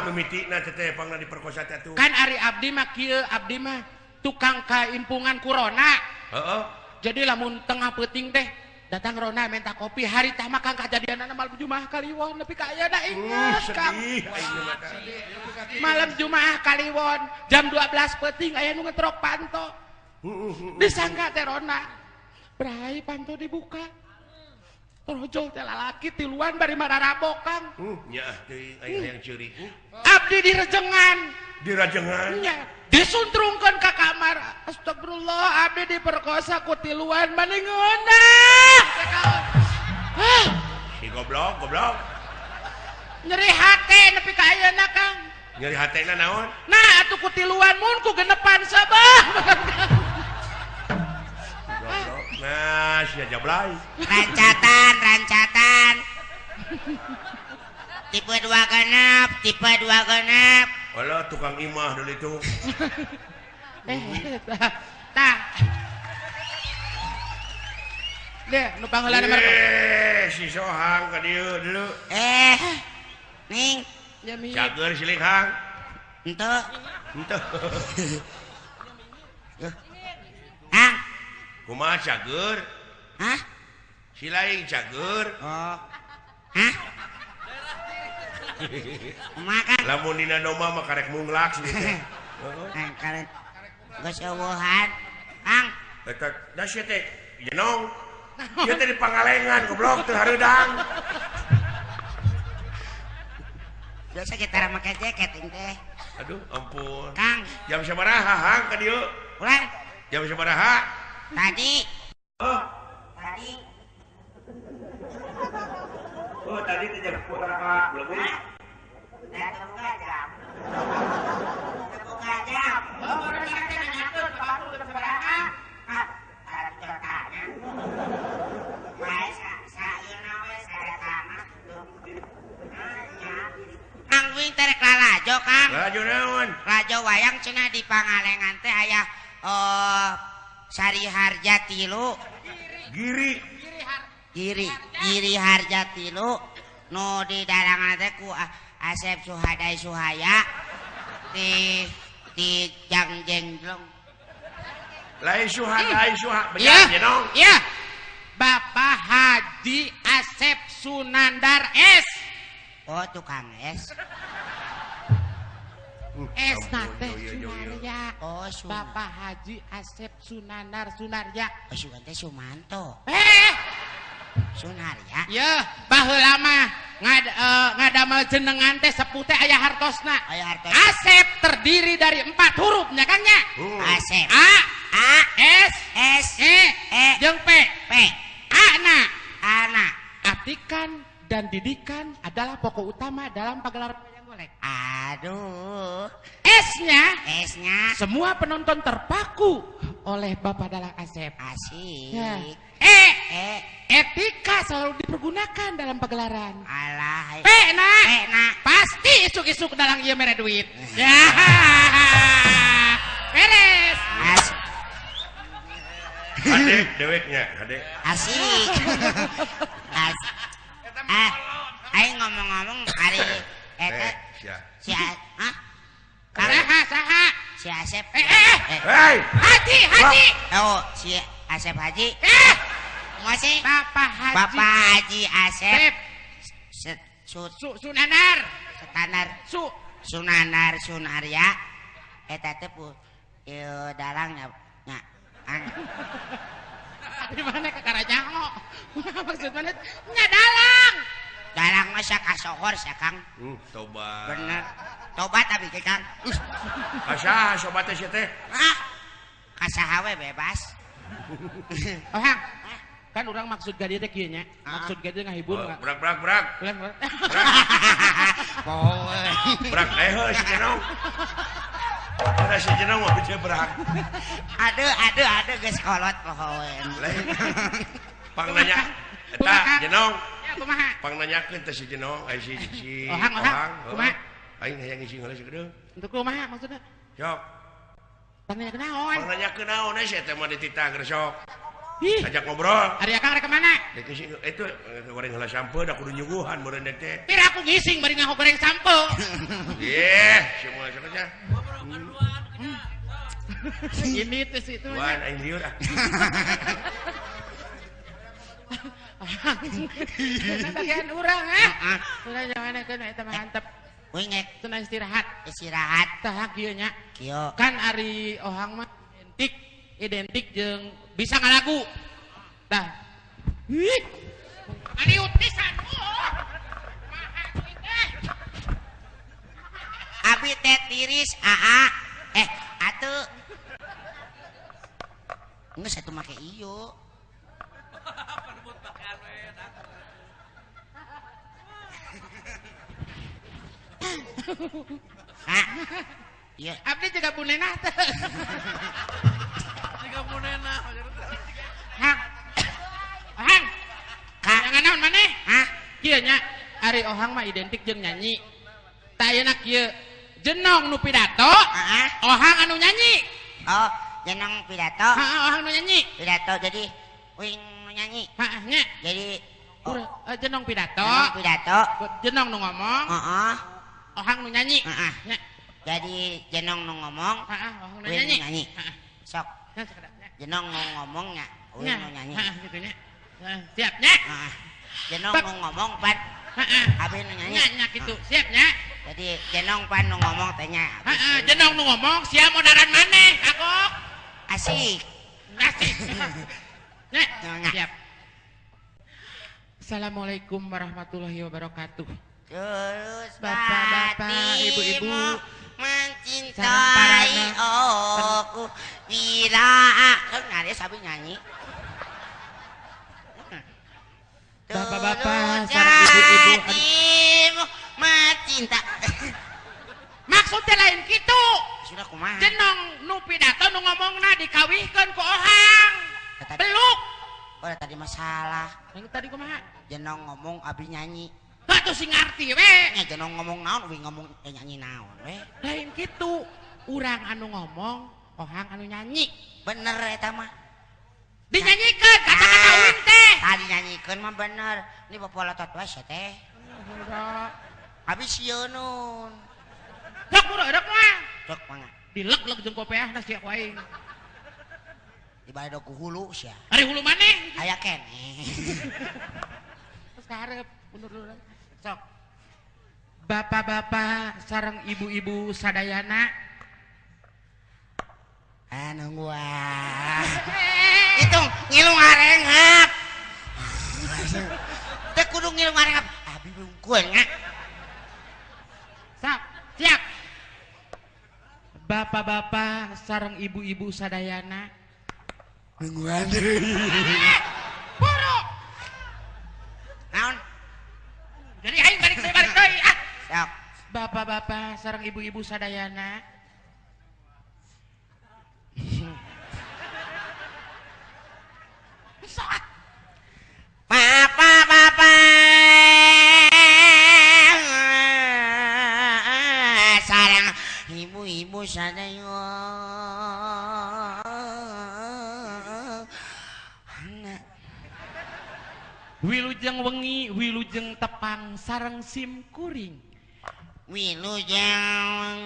Kumaha mimitina teh pangna diperkosa teh atuh. Kan ari abdi mah kieu, abdi mah tukang kaimpungan corona. Heeh. Jadi lamun tengah peuting teh datang Rona minta kopi hari tah mah Kang kajadianna malam Jumaah Kaliwon nepi ka ayeuna inget Kang. Malam Jumaah Kaliwon jam 12 peuting aya nu ngetrok panto. Disangka teh Rona. Brai panto dibuka. Torojol teh lalaki tiluan bari mararabok Kang. Nyaah teuing aya hayang ceurik. Abdi direjengan. Dirajengan? Nya, disuntrungkeun ka kamar. Astagfirullah, abdi diperkosa ku tiluan mani ngeunah. Hah. Si goblok, goblok. Nyeri hate nepi ka ayeuna Kang. Nyeri hatena naon? Nah, atuh ku tiluan mun ku genepan sabah. Nah, sia jablay. Rancatan, rancatan. Tipe 2 genep, tipe 2 genep. Alah tukang imah dulu itu. Tah. Deh, nu pangheulana mereka. Si Sohang ka dieu dulu. Ning. Cager siling hang. Henteu. Henteu. Hang. Kumaha cager? Hah? Si lain cager. Oh. Hah? Kumaha Kang? Lamun dina domba mah karek munglak sih teh. Heeh. Karek geus eueuhan. Kang. Eta da sia teh jenong. Ieu teh di Pangalengan goblok teu hareudang. Biasa kita make jaket ini teh. Aduh, ampun. Kang. Jam sabaraha hang ka dieu? Ulah. Jam sabaraha? Tadi. Oh. Tadi. Oh, tadi teh jam sabaraha? Belum. Teu boga jam. Teu boga jam. Oh, urang teh nanyakeun ka batur jam sabaraha? Ah, tanya. Wae saeuna we sadatana. Kang wing teh rek lalajo, Kang. Lalajo naon? Lalajo wayang cenah di Pangalengan teh aya Sari Harja tilu. Giri. Giri. Giri Harja tilu nu di dalangan teh ku Asep Suhadai Suhaya di Jangjenglong. Lain Suhadai Suha bener jenong. Iya. Bapak Haji Asep Sunandar S. Oh, tukang es. S nate Sunarya. Oh, Bapak Haji Asep Sunandar Sunarya. Oh, Sugan teh Sumanto. Sunarya. Ya, baheula mah ngadamel jenengan teh sepuh teh aya hartosna. Aya hartos. Asep terdiri dari 4 huruf nya Kang nya. Asep. A A S S E E jeung P. P. A na. A na. Atikan dan didikan adalah pokok utama dalam pagelaran wayang golek. Aduh. S-nya, S-nya. Semua penonton terpaku oleh Bapak Dalang Asep. Asik. Ya. E. E. Etika selalu dipergunakan dalam pagelaran. Alah. P na. P na. Pasti isuk-isuk dalang ieu mere duit. Ya. Beres. Asik. Ade deweknya, ade. Asik. Asik. Ah, aing ngomong-ngomong hari eta si ah saha saha si Asep Hei Haji Haji oh si Asep Haji masih Bapak Haji Bapak Haji Asep Sunanar Setanar Sunanar Sunarya eta teh ieu dalangnya nya di mana ke Karajango maksud mana nya dalang dalang mah sia kasohor sia Kang. Tobat bener tobat abi ke Kang. Kasaha sobat teh sia teh ah kasaha we bebas. Oh Hang kan urang maksud gadi teh kieu nya maksud gadi ngahibur berak berak berak berak berak heuh si Jenong. Ada si Jenong mah bisa berak. Aduh aduh aduh geus kolot pohoen. Pang nanya eta Jenong. Ya kumaha? Pang nanyakeun teh si Jenong ai si Ohang ohang kumaha? Aing hayang ngisi heula sakedeung. Untuk kumaha maksudna? Sok. Pang nanyakeun naon? Pang nanyakeun naon si eta mah dititah geus sok. Ajak ngobrol. Ari akang rek mana? Rek ngising itu goreng heula sampe da kudu nyuguhan meureun teh. Pira aku ngising bari ngaho goreng sampe. Ye, nya. Ini teh itu. Wan aing liur ah. Eta bagian urang ah. Urang jangan keun eta mah antep. Wingek cenah istirahat. Istirahat. Tah kieu nya. Kieu. Kan ari Ohang mah identik jeung bisa ngalagu. Tah. Ih. Ari utisan. Abi teh tiris aa. Atuh. Geus atuh make ieu. Hah? Iya. Abdi juga bunenah teh. Juga bunenah. Hang. Ohang. Ka. Jangan naon maneh? Hah? Kieu nya ari Ohang mah identik jeung nyanyi. Tah ayeuna kieu. Jenong nu pidato, heeh. Ohang anu nyanyi. Oh, jenong pidato. Heeh, Ohang nu nyanyi. Pidato jadi wing nu nyanyi. Heeh nya. Jadi jenong pidato. Jenong pidato. Jenong nu ngomong. Heeh. Ohang nu nyanyi. Heeh. Nya. Jadi jenong nu ngomong, heeh, Ohang nu nyanyi. nyanyi. Heeh. Sok. Jenong nu ngomong nya, wing nu nyanyi. Heeh, kitu nya. Siap nya? Heeh. Jenong nu ngomong pan. Heeh. Abi nu nyanyi. Nya nya kitu. Siap nya? Jadi jenong pan nu ngomong teh nya. Heeh, jenong nu ngomong sia modaran maneh, kagok. Asik. Asik. Nya. Siap. Assalamualaikum warahmatullahi wabarakatuh. Terus bapak-bapak, ibu-ibu mencintai aku bila aku nari sabi nyanyi. Bapak-bapak, sareng ibu-ibu mencinta. Maksudnya lain kitu. Sudah kumaha? Jenong nu pidato nu ngomongna dikawihkeun ku Ohang. Beluk. Oh, tadi masalah. Yang tadi kumaha? Jenong ngomong abi nyanyi. Atuh sing ngarti we. Nya jenong ngomong naon, uing ngomong nyanyi naon we. Lain kitu. Urang anu ngomong, Ohang anu nyanyi. Bener eta mah. Dinyanyikeun kata-kata uing teh. Tadi nyanyikeun mah bener. Ini bapolotot wae sia teh. Abi sieun nun. Sok buru eurek mah. Sok mangga. Dilek-lek jeung kopeahna sia ku aing. Di bae ku hulu sia. Ari hulu maneh? Aya keneh. Terus kaharep mundur dulu. Sok. Bapak-bapak sareng ibu-ibu sadayana. Anu gua. Itu ngilu ngarenghap. Teh kudu ngilu ngarenghap. Abi bungkul nya. Sok, siap. Bapak-bapak sareng ibu-ibu sadayana. Nungguan deui. Buru. Naon? Jadi aing balik deui ah. Sok. Bapak-bapak sareng ibu-ibu sadayana. Sok. Bapak-bapak sareng ibu-ibu sadayana. Wilujeng wengi, wilujeng tepang sareng sim kuring. Wilujeng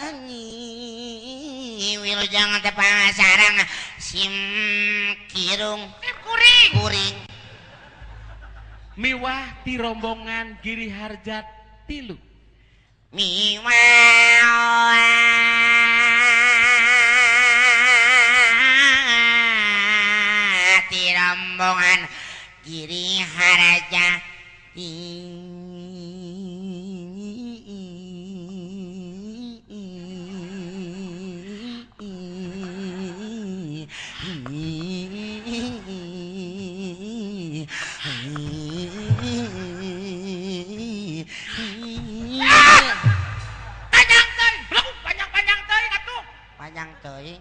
wengi, wilujeng tepang sareng sim kirung. Sim kuring. Kuring. Miwah ti rombongan Giri Harja tilu. Miwah ti rombongan Giri Harja Panjang teuing, belum panjang-panjang teuing atuh. Panjang teuing.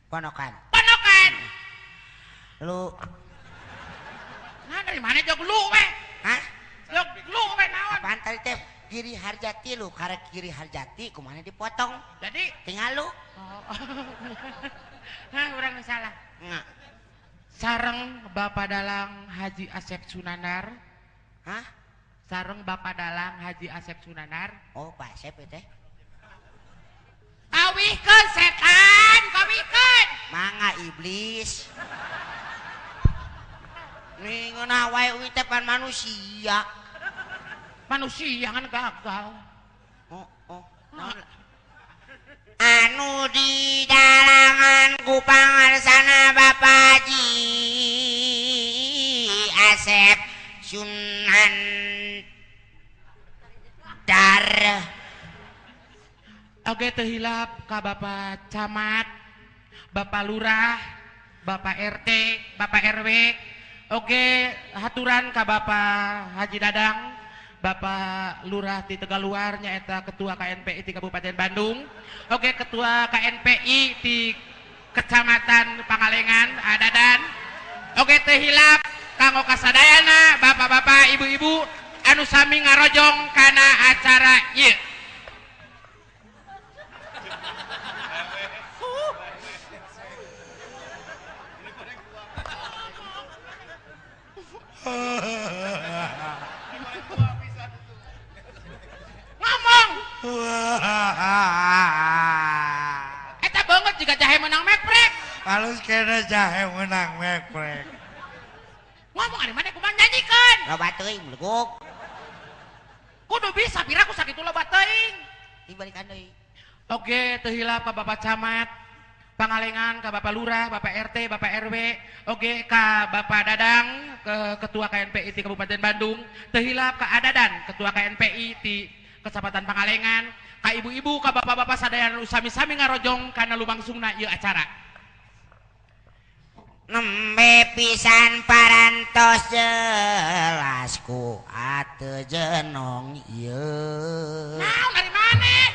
Ponokan. Ponokan. Lu. Nah, dari mana jog lu we? Hah? Jog lu we naon? Apaan tadi teh? Giri Harjati lu, karek Giri Harjati kumaha dipotong. Jadi tinggal lu. Oh. Hah, urang salah. Enggak. Sareng Bapak Dalang Haji Asep Sunandar. Hah? Sareng Bapak Dalang Haji Asep Sunandar. Oh, Pak Asep teh. Kawihkeun setan, kawihkeun. Mangga iblis. Nih ngeunah wae euy teh pan manusia. Manusia kan gagal. Oh, oh. Naon? Anu di dalangan ku pangarsana Bapak Haji Asep Sunandar. Oke, teu hilap ka Bapak Camat, Bapak Lurah, Bapak RT, Bapak RW. Oke, haturan ka Bapak Haji Dadang, Bapak Lurah di Tegaluar nyaeta Ketua KNPI di Kabupaten Bandung. Oke, Ketua KNPI di Kecamatan Pangalengan, Adadan. Oke, teu hilap kanggo kasadayana bapak-bapak, ibu-ibu anu sami ngarojong kana acara ieu. Ngomong. Eta banget jika jahe menang meprek. Halus kena jahe menang meprek. Ngomong ari maneh kumaha nyanyikan. Loba teuing beleguk. Kudu bisa pira ku sakitu loba teuing. Dibalikan deui. Oke, teu hilap ka Bapak Camat Pangalengan, ka Bapak Lurah, Bapak RT, Bapak RW, oke ka Bapak Dadang, ke Ketua KNPI di Kabupaten Bandung, teu hilap ka Adadan, Ketua KNPI di Kecamatan Pangalengan, ka ibu-ibu, ka bapak-bapak sadayana nu sami-sami ngarojong kana lumangsungna ieu acara. Nembe pisan parantos jelas ku ateu jenong ieu. Naon ari maneh?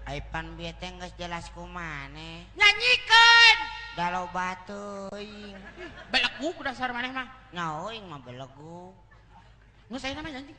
Ai pan bieu teh geus jelas ku maneh. Nyanyikeun. Da loba teuing. Belegug dasar maneh mah. Nyaho aing mah belegug. Geus ayeuna mah nyanyi.